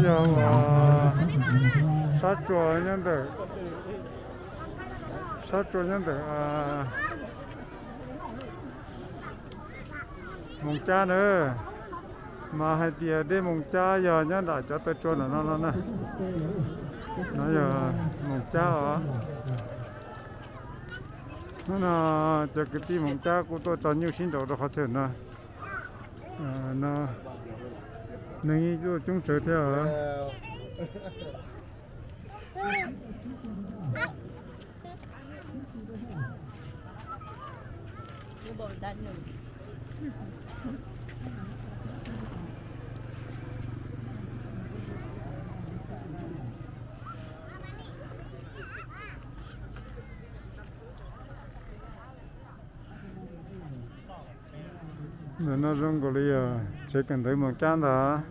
Yog sab tsua nyob ntawm, sab tsua nyob ntawm Moos Cab na. Mas hais tias dej Moos Cab yog nyob nram cov taw tsua ntawm no no na. No yog Moos Cab os. Hnub no cov kwv tij Moos Cab kuj tuaj tso nyuj sib nraus rau qhov chaw no. No neeg yeej tuaj coob tsawv thiab os. Ntawm no zoo nkaus li yog tsev kawm ntawv Moos Cab ntag.